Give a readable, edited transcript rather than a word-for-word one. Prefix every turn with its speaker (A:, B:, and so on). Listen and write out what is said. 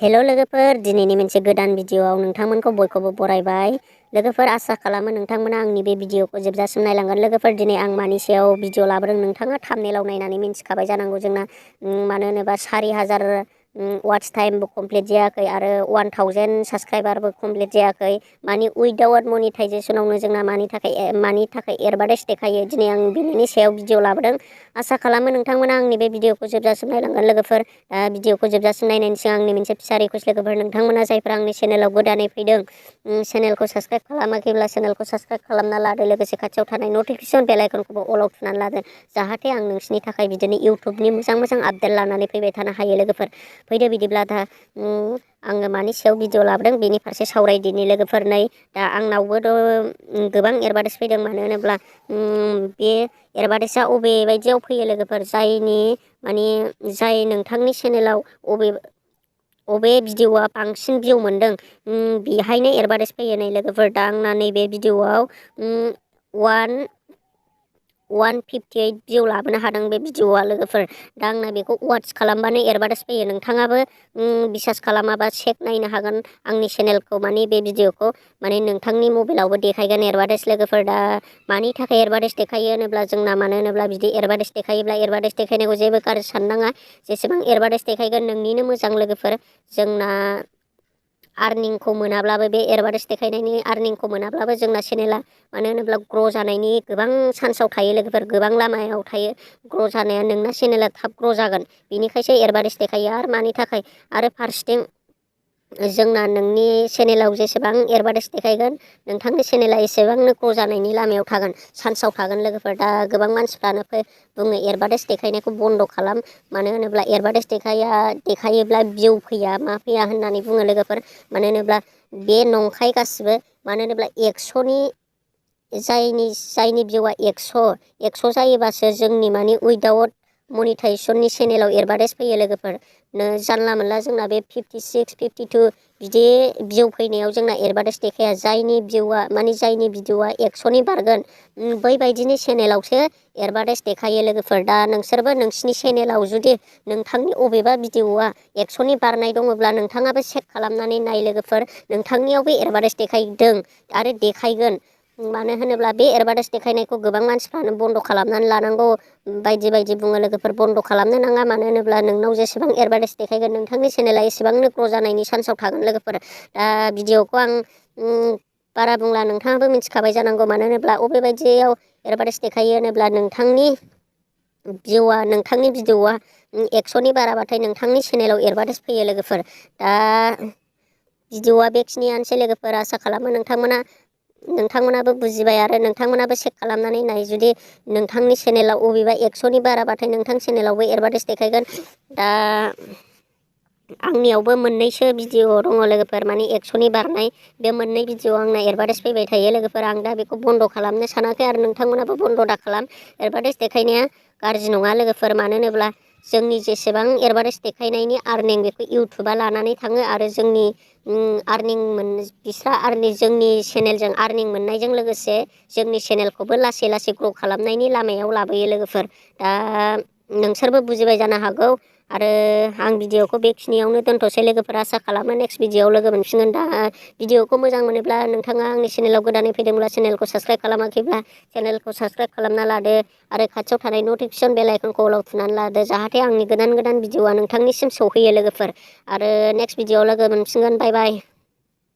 A: हेल' लोगोफोर, दिनैनि मोनसे गोदान भिडिअआव नोंथांमोनखौ बयखौबो बरायबाय। लोगोफोर, आसा खालामो नोंथांमोना आंनि बे भिडिअखौ जोबजासिम नायलांगोन। लोगोफोर, दिनै आं मानि सायाव भिडिअ लाबोदों नोंथाङा थाम्बनेइलाव नायनानै मिन्थिखाबाय जानांगौ। जोंना मानो होनोबा 4000 वाट्स टाइमबो कमप्लिट जायाखै आरो 1000 साबस्क्राइबारबो कमप्लिट जायाखै। मानि उइदाउट मनिटाइजेसनावनो जोंना मानि थाखाय एडभार्टाइज देखायो। दिनै आं बिनि सायाव भिडिअ लाबोदों। आसा खालामो नोंथांमोना आंनि बे भिडिअखौ जोबजासिम नायलांगोन। लोगोफोर, भिडिअखौ जोबजासिम नायनायनि सिगां आंनि मोनसे फिसा रिकुवेस्ट लोगोफोर, नोंथांमोना जायफ्रा आंनि चेनेलाव गोदानै फैदों, चेनेलखौ साबस्क्राइब खालामाखैब्ला चेनेलखौ साबस्क्राइब खालामना लादो। लोगोसे खाथियाव थानाय नटिफिकेसन बेल आइकनखौबो अलाव थुनानै लादो, जाहाथे आं नोंसिनि थाखाय बिदिनो इउटुबनि मोजां आपडेट लानानै फैबाय थानो हायो। लोगोफोर, फैदो बिदिब्ला दा आङो मानि सायाव भिडिअ लाबोदों बेनि फारसे सावरायदिनि। लोगोफोर, नै दा आंनावबोथ' गोबां एडभार्टाइज फैदों। मानो होनोब्ला बे एडभार्टाइजआ अबे बायदियाव फैयो लोगोफोर, जाय नोंथांनि चेनेलाव अबे भिडिअआ बांसिन भिउ मोनदों बेहायनो एडभार्टाइज फैयो। नै लोगोफोर, दा आंना नैबे भिडिअआव 158 भिउ लाबोनो हादों बे भिडिअआ। लोगोफोर, दा आंना बेखौ वाट्स खालामबानो एडभार्टाइज फैयो। नोंथाङाबो बिसास खालामाबा चेक नायनो हागोन आंनि चेनेलखौ। बे भिडिअखौ नोंथांनि मबाइलावबो देखायगोन एडभार्टाइज। लोगोफोर, दा मानि थाखाय एडभार्टाइज देखायो होनोब्ला जोंना, मानो होनोब्ला बिदि एडभार्टाइज देखायोब्ला एडभार्टाइज देखायनायखौ जेबो गाज्रि साननाङा। जेसेबां एडभार्टाइज देखायगोन नोंनिनो मोजां। लोगोफोर, जोंना आर्निंखौ मोनाब्लाबो, बे एडभार्टाइज देखायनायनि आर्निंखौ मोनाब्लाबो जोंना चेनेला मानो होनोब्ला ग्र' जानायनि गोबां चान्सआव थायो। लोगोफोर, गोबां लामायाव थायो ग्र' जानाया। नोंना चेनेला थाब ग्र' जागोन, बेनिखायसो एडभार्टाइज देखायो। आरो मानि थाखाय, आरो फारसेथिं जोंना नोंनि चेनेलाव जेसेबां एडभार्टाइज देखायगोन नोंथांनि चेनेला एसेबांनो ग्र' जानायनि लामायाव थागोन, चान्सआव थागोन। लोगोफोर, दा गोबां मानसिफ्रानो बुङो एडभार्टाइज देखायनायखौ बन्द' खालाम। मानो होनोब्ला एडभार्टाइज देखायोब्ला भिउ फैया मा फैया होननानै बुङो। लोगोफोर, मानो होनोब्ला बे नंखाय गासिबो। मानो होनोब्ला जायनि भिउआ 100 जायोबासो जोंनि उइदाउट मनिटाइजेसननि चेनेलाव एडभार्टाइज फैयो। लोगोफोर, जानला मोनला जोंना बे 56, 52 बिदि भिउ फैनायाव जोंना एडभार्टाइज देखाया। जायनि भिडिअआ 100नि बारगोन बैबायदिनि चेनेलावसो एडभार्टाइज देखायो। लोगोफोर, दा नोंसोरबो नोंसिनि चेनेलाव जुदि नोंथांनि अबेबा भिडिअआ 100नि बारनाय दङब्ला नोंथाङाबो चेक खालामनानै नाय। लोगोफोर, नोंथांनियावबो एडभार्टाइज देखायदों आरो देखायगोन। मानो होनोब्ला बे एडभार्टाइज देखायनायखौ गोबां मानसिफ्रानो बन्द' खालामनानै लानांगौ बायदि बुङो। लोगोफोर, बन्द' खालामनो नाङा। मानो होनोब्ला नोंनाव जेसेबां एडभार्टाइज देखायगोन नोंथांनि चेनेला एसेबांनो ग्र' जानायनि चान्सआव थागोन। लोगोफोर, दा भिडिअखौ आं बारा बुंला, नोंथाङाबो मिथिखाबाय जानांगौ। मानो होनोब्ला अबे बायदियाव एडभार्टाइज देखायो होनोब्ला नोंथांनि भिडिअआ 100नि बाराबाथाय नोंथांनि चेनेलाव एडभार्टाइज फैयो। लोगोफोर, दा भिडिअआ बेखिनियानोसै। लोगोफोर, आसा खालामो नोंथांमोनाबो बुजिबाय आरो नोंथांमोनाबो चेक खालामनानै नाय। जुदि नोंथांनि चेनेलाव अबेबा 100नि बाराबाथाय नोंथांनि चेनेलावबो एडभार्टाइज देखायगोन। दा आंनियावबो मोननैसो भिडिअ दङ। लोगोफोर, 100नि बारनाय बे मोननै भिडिअ आंना एडभार्टाइज फैबाय थायो। लोगोफोर, आं दा बेखौ बन्द' खालामनो सानाखै आरो नोंथांमोनाबो बन्द' दा खालाम। एडभार्टाइज देखायनाया गाज्रि नङा। लोगोफोर, मानो होनोब्ला जोंनि जेसेबां एडभार्टाइज देखायनायनि आर्निं बेखौ इउटुबा लानानै थाङो आरो जोंनि जोंनि चेनेलजों आर्निं मोननायजों लोगोसे जोंनि चेनेलखौबो लासै लासै ग्र' खालामनायनि लामायाव लाबोयो। लोगोफोर, दा नोंसोरबो बुजिबाय जानो हागौ। आरो आं भिडिअखौ बेखिनियावनो दोनथ'सै। लोगोफोर, आसा खालामो नेक्स्ट भिडिअआव लोगो मोनफिनगोन। दा भिडिअखौ मोजां मोनोब्ला नोंथाङा आंनि चेनेलाव गोदानै फैदोंब्ला चेनेलखौ साबस्क्राइब खालामाखैब्ला चेनेलखौ साबस्क्राइब खालामना लादो आरो खाथियाव थानाय नटिफिकेसन बेल आइकनखौ अलाव थुनानै लादो, जाहाथे आंनि गोदान भिडिअआ नोंथांनिसिम सौहैयो। लोगोफोर, आरो नेक्स्ट भिडिअआव लोगो मोनफिनगोन। बाय बाय।